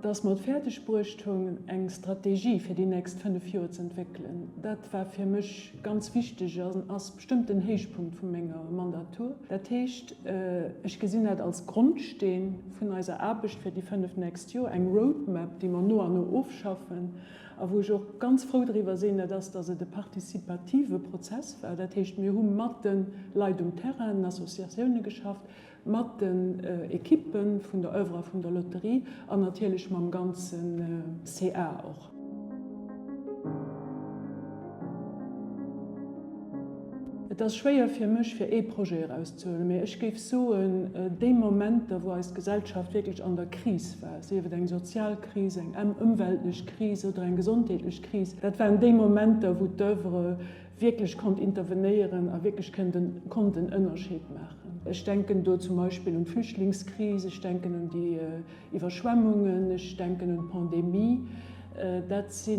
Dass mer et fäerdeg bruecht hunn, eng Strategie fir déi nächst 5 Joer ze entwéckelen, dat war fir mech ganz wichteg an ass bestëmmt den Héichpunkt vu menger Mandatur. Dat heescht, ech gesinn dat als Grondsteen vun eiser Aarbecht fir déi 5 nächst Joer, eng Roadmap, déi mer no an no ofschaffen a wou ech och ganz frou driwwer sinn, dat ass, dass et e partizipative Prozess war. Dat heescht, mir hu mat de Leit um Terrain, den Associatioune geschafft, mat den Equippen vun der Oeuvre a vun der Lotterie an natierlech mam ganze CA och. Et ass schwéier fir mech, fir ee Projet erauszehuelen, mee ech géif soen, déi Momenter, wou eis Gesellschaft wierklech an der Kris war, sief et eng sozial Kris, eng ëmweltlech Kris oder eng gesondheetlech Kris, dat waren déi Momenter, wou d'Oeuvre wierklech konnt intervenéieren a wierklech konnt en Ënnerscheed maachen. Ech denken do zum Beispill un d'Flüchtlingskris, ech denken un déi Iwwerschwemmungen, ech denken un d'Pandemie. Dat si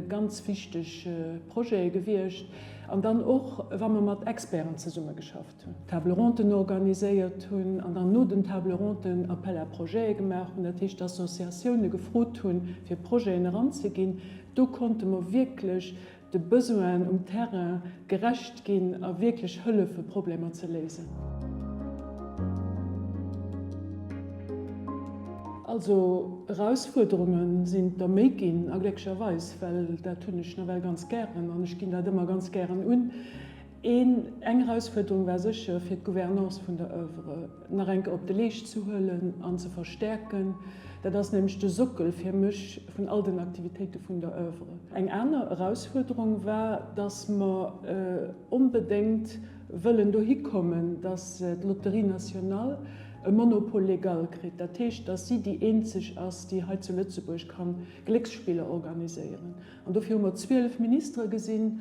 ganz wichteg Projete gewiescht. An dann och, wa mer mat Experten zesummegeschafft hunn, Table ronden organiséiert hunn an dann no den Table ronden Appel à projets gemaach hunn, dat heescht d'Associatioune gefrot hunn, fir Projeten eranzeginn, do konnte mer wierklech de Besoinen um Terrain gerecht ginn a wierklech hëllefe Problemer ze léisen. Also Erausfuerderunge sinn der méi ginn, a glécklecherweis, well dat hunn ech nawell ganz gären an ech ginn dat ëmmer ganz gären un. Een, eng Erausfuerderung war sécher, fir d'Gouvernance vun der Oeuvre nach eng Kéier op de Leescht ze huelen an ze verstäerken. Dat ass nämlech de Sockel fir mech vun all den Aktivitéite vun der Oeuvre. Eng aner Erausfuerderung war, dass mer onbedéngt wëllen dohi kommen, dass d'Loterie nationale e Monopole légal kritt. Dat heescht, dass si déi eenzeg ass, déi hei zu Lëtzebuerg kann Glécksspiller organiséieren. An dofir hu mer 12 Ministere gesinn,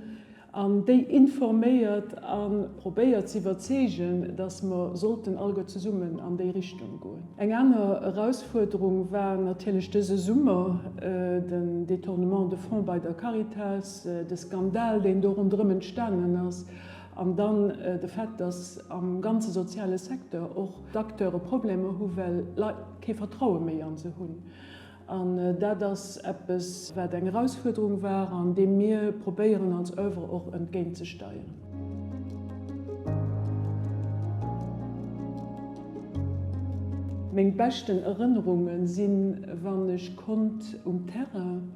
An déi informéiert a probéiert ze iwwerzeegen, datt mer sollten alleguer zesummen an déi Richtung goen. Eng aner Erausfuerderung war natierlech dëse Summer den Détournement de fonds bei der Caritas, de Skandal, deen do ronderëm entstanen ass, an dann de Fait, datt am ganze soziale Secteur och d'Acteure Problemer hu well d'Leit kee Vertraue méi a se hunn. An dat ass eppes, wat eng Erausfuerderung war an deem mir probéieren als Oeuvre och entgéintzesteieren. Meng beschten Erënnerunge sinn, wann ech konnt um Terrain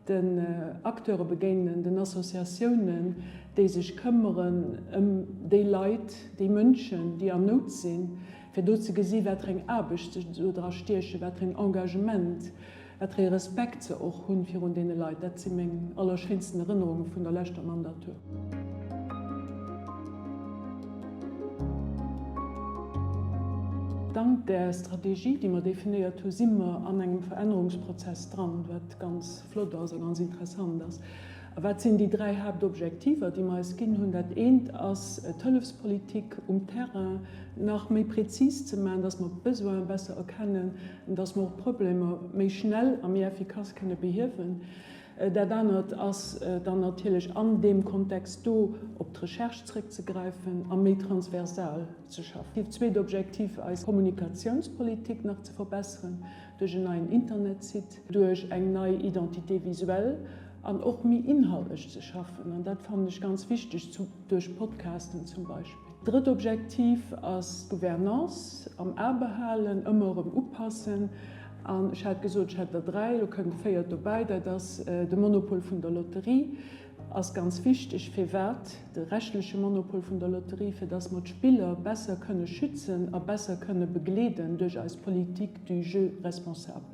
den Acteure begéinen, den Associatiounen, déi sech këmmeren ëm déi Leit, déi Mënschen, déi an Nout sinn, fir do ze gesi wat fir eng Aarbecht se do dra stiechen, wat fir een Engagement, wat fir ee Respekt se och hunn virun deene Leit. Dat si meng allerschéinsten Erënnerunge vun der leschter Mandatur. Dank där Strategie, déi mer definéiert hu, si mer an engem Verännerungsprozess dran, wat ganz flott ass a ganz interessant ass. A wat sinn déi dräi Haaptobjektiver, déi mer eis ginn hunn? Dat eent ass, d'Hëllefspolitik um Terrain nach méi prezis ze maachen, dass mer d'Besoine besser erkennen an dass mer och d'Problemer méi schnell a méi effikass kënne behiewen. Dat anert ass dann natierlech an deem Kontext do op d'Recherche zrëckzegräifen a méi transversal ze schaffen. Zweet Objektiv, eis Kommunikatiounspolitik nach ze verbesseren duerch en neien Internetsite, duerch eng nei Identité visuelle an och méi inhaltlech ze schaffen, an dat fannen ech ganz wichteg, duerch Podcasten zum Beispill. Drëtt Objektiv ass d'Gouvernance am A behalen, ëmmer erëm upassen. An ech hat gesot, ech hätt der dräi, elo kënnt e véiert dobäi, dat ass de Monopol vun der Lotterie ass ganz wichteg. Firwat de rechtleche Monopol vun der Lotterie? Fir datt mer d'Spiller besser kënne schützen a besser kënne begleeden duerch eis Politique du jeu responsable.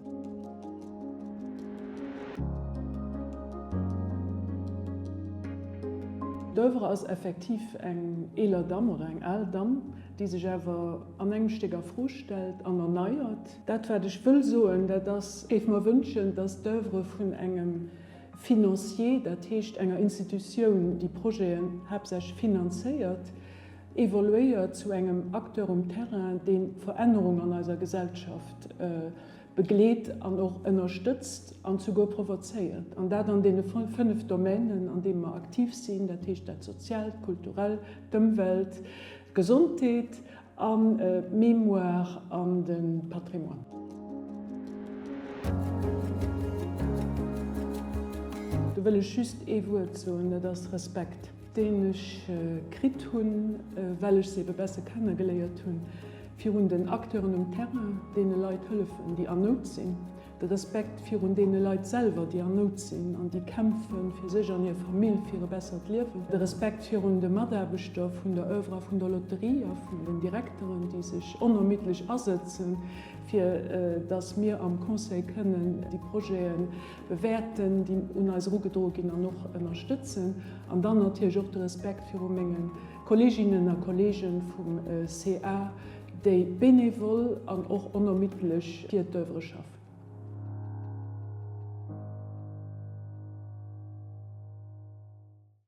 D'Oeuvre ass effektiv eng eeler Damm oder eng al Damm, déi sech awer an engem Stéck a Fro stellt an erneiert. Dat wat ech wëll soen, dat ass, ech géif mer wënschen, datt d'Oeuvre vun engem Financier, dat heescht enger Institutioun, déi Projeten haaptsächlech finanzéiert, evoluéiert zu engem Acteur um Terrain, deen d'Verännerung an eiser Gesellschaft begleet an och ënnerstëtzt an souguer provozéiert. An dat an deene 5 Domänen, an deene mer aktiv sinn, dat heescht dat Soziaalt, d'Kulturell, d'Ëmwelt, d'Gesondheet an d'Mémoire an de Patrimoine. wëll ech just ee Wuert soen, dat ass Respekt, deen ech kritt hunn, well ech se ebe besser kennegeléiert hunn, virun den Acteuren um Terrain, deene Leit hëllefen, déi an Nout sinn, de Respekt virun deene Leit selwer, déi an Nout sinn an déi kämpfe fir sech an hir Famill, fir e bessert Liewen, de Respekt virun de Mataarbechter vun der Oeuvre a vun der Lotterie a vun den Direkteren, déi sech onermiddlech asëtzen, fir datt mir am Conseil kënnen déi Projete bewäerten, déi un eis erugedroe ginn an och ënnerstëtzen. An dann natierlech och de Respekt viru menge Kolleeginnen a Kolleege vum CA, déi bénévol an och onermiddlech fir d'Oeuvre schaffen.